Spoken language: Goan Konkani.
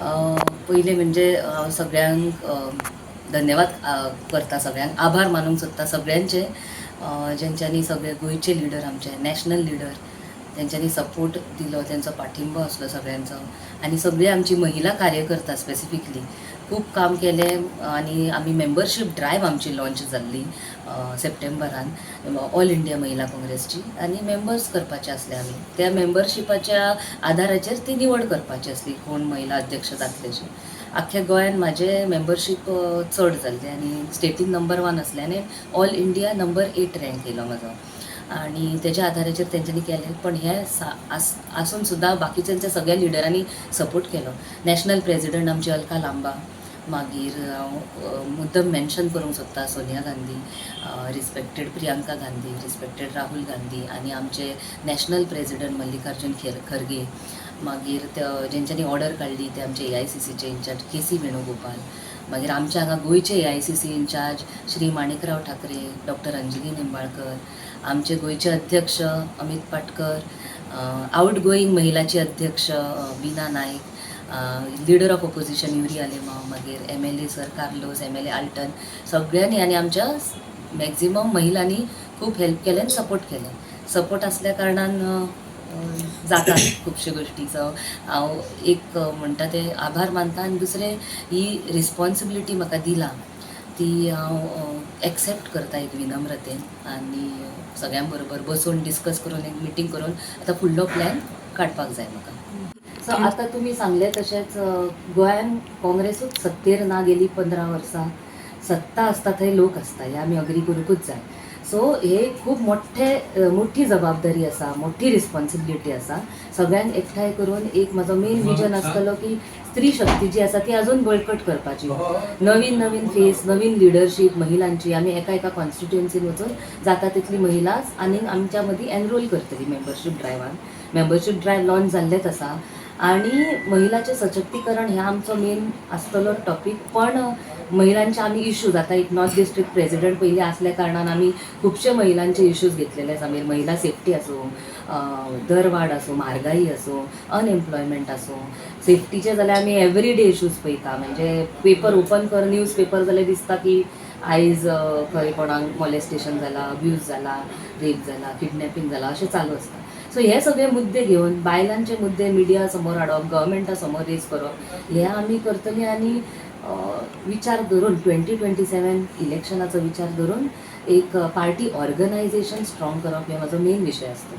पयलें म्हणजे हांव सगळ्यांक धन्यवाद करता, सगळ्यांक आभार मानूंक सोदता सगळ्यांचे, जेंच्यांनी सगळे गोंयचे लिडर, आमचे नॅशनल लिडर, तेंच्यांनी सपोर्ट दिलो, तेंचो पाठिंबो आसलो सगळ्यांचो. आनी सगळी आमची महिला कार्यकर्ता स्पेसिफिकली खूब काम केलें आनी आमी मेंबरशीप ड्रायव्ह आमची लॉन्च जाल्ली सप्टेंबरान ऑल इंडिया महिला काँग्रेसची आनी मेंबर्स करपाचे आसले आमी. त्या मेंबरशिपाच्या आदाराचेर ती निवड करपाची आसली, कोण महिला अध्यक्ष जातले अशें. आख्ख्या गोंयान म्हाजें मेंबरशीप चड जाल्लें आनी स्टेटीन नंबर वन आसलें आनी ऑल इंडिया नंबर 8 रँक येयलो म्हाजो आनी तेज्या आदाराचेर तेंच्यांनी केलें. पण हें आसून सुद्दां बाकीच्यांच्या सगळ्या लिडरांनी सपोर्ट केलो. नॅशनल प्रेजिडंट आमची अलका लांबा, मागीर हांव मुद्दम मेन्शन करूंक सोदता सोनिया गांधी, रिस्पेक्टेड प्रियंका गांधी, रिस्पेक्टेड राहुल गांधी आनी आमचे नॅशनल प्रेजिडंट मल्लिकार्जून खरगे. मागीर ते जेंच्यांनी ऑर्डर काडली ते आमचे एआयसीसीचे इन्चार्ज के सी वेणुगोपाल. मागीर आमच्या हांगा गोंयचे AICC incharge Shri Manikrao Thakre, doctor Anjali Nimbalkar, आमचे गोंयचे अध्यक्ष अमित पाटकर, आउट गोईंग महिलाचे अध्यक्ष Bina Naik, leader of opposition Yuri Alemao, मागीर MLA sir Carlos, MLA Alton, सगळ्यांनी आनी आमच्या मॅक्झिमम महिलांनी खूब हेल्प केलें आनी सपोर्ट केलें. सपोर्ट आसल्या कारणान जाता खुबश्यो गोश्टी. सो हांव एक म्हणटा ते आभार मानता आनी दुसरें ही रिस्पॉन्सिबिलिटी म्हाका दिला ती हांव एक्सेप्ट करता एक विनम्रतेन आनी सगळ्यां बरोबर बसून डिस्कस करून, एक मिटींग करून आतां फुडलो प्लॅन काडपाक जाय म्हाका. सो आतां तुमी सांगलें तशेंच गोंयान काँग्रेसूच सत्तेर ना गेली 15 वर्सां. सत्ता आसता थंय लोक आसता हें आमी अग्री करूंकूच जाय. सो हे खूब मोठी जबाबदारी आसा, मोठी रिस्पॉन्सिबिलिटी आसा सगळ्यांक एकठांय करून. एक म्हाजो मेन विजन आसतलो की स्त्री शक्ती जी आसा ती अजून बळकट करपाची. नवीन नवीन फेस, नवीन लिडरशीप महिलांची. आमी एका एका कॉन्स्टिट्युएन्सीन वचून जाता तितली महिला आनीक आमच्या मदीं एनरोल करतली मेंबरशीप ड्रायव्हान. मेंबरशीप ड्रायव्ह लॉन्च जाल्लेच आसा आणि महिलाचें सशक्तीकरण हें आमचो मेन आसतलो टॉपीक. पण महिलांचे आमी इश्यूज, आतां एक नॉर्थ डिस्ट्रिक्ट प्रेजिडंट पयलीं आसल्या कारणान आमी खुबशे महिलांचे इश्यूज घेतलेले आसा. मागीर महिला सेफ्टी आसूं, दरवाड आसूं, म्हारगाई आसूं, अनएम्प्लॉयमेंट आसूं, सेफ्टीचे जाल्यार आमी एवरी डे इश्यूज पळयता. म्हणजे पेपर ओपन कर, न्यूज पेपर जाल्यार दिसता की आयज खंय कोणाक मॉलेस्टेशन जाला, अब्यूज जाला, रेप जाला, किडनॅपिंग जाला, अशें चालू आसता. सो हे सगळे मुद्दे घेवन बायलांचे मुद्दे मिडिया समोर हाडप, गव्हर्मेंटा समोर रेज करप, हे आमी करतली. आनी विचार धरून, 2027 इलेक्शनाचो विचार धरून एक पार्टी ऑर्गनायझेशन स्ट्रॉंग करप हे म्हाजो मेन विशय आसतलो.